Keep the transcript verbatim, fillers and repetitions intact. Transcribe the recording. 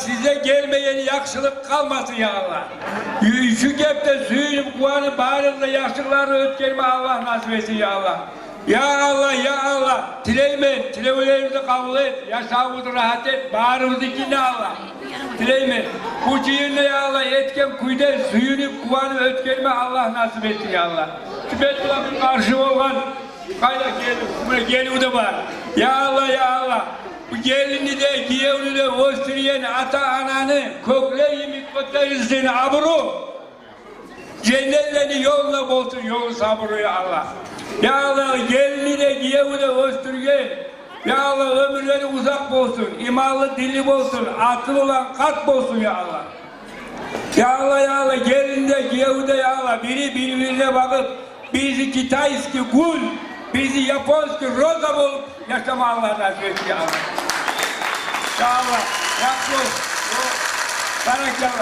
Сизге гелмеген яхшылыкъ къалмасын, я Аллагь. Шу гепде сююнюп, къуванып, барыгъыз да яхшылыкъланы оьтгерме Аллагь насип этсин, я Аллагь. Я Аллагь, я Аллагь, тилеймен, тилевлерибизни къабул эт, яшавубузну рагьат эт, барыбызныки де, Аллагь. Тилеймен, бу жыйынны, я Аллагь, этген кюйде сююнюп, къуванып оьтгерме Аллагь насип этсин, я Аллагь. Шу бетде бир къаршы болгъан, къайда гелин, муна гелин де бар. Я Аллагь, я Аллагь, бу гелинни де, гиевню де оьсдюрген ата-ананы кёклер йимик гётерилсин абуру. Женнетлени ёлуна болсун ёлу сабуру, я Аллагь. Я Аллагь, гелинни де, гиевню де оьсдюрген, я Аллагь, оьмюрлери узакъ болсун, иманлы, динли болсун, аты булан къат болсун, я Аллагь. Я Аллагь, я Аллагь, гелин де, гиев де, я Аллагь, бири бир-бирине багъып, бириси китайский гюл, бириси японский роза болуп яшама Аллагь насип этсин, я Аллагь. Я Аллагь, яхшы. Баракалла.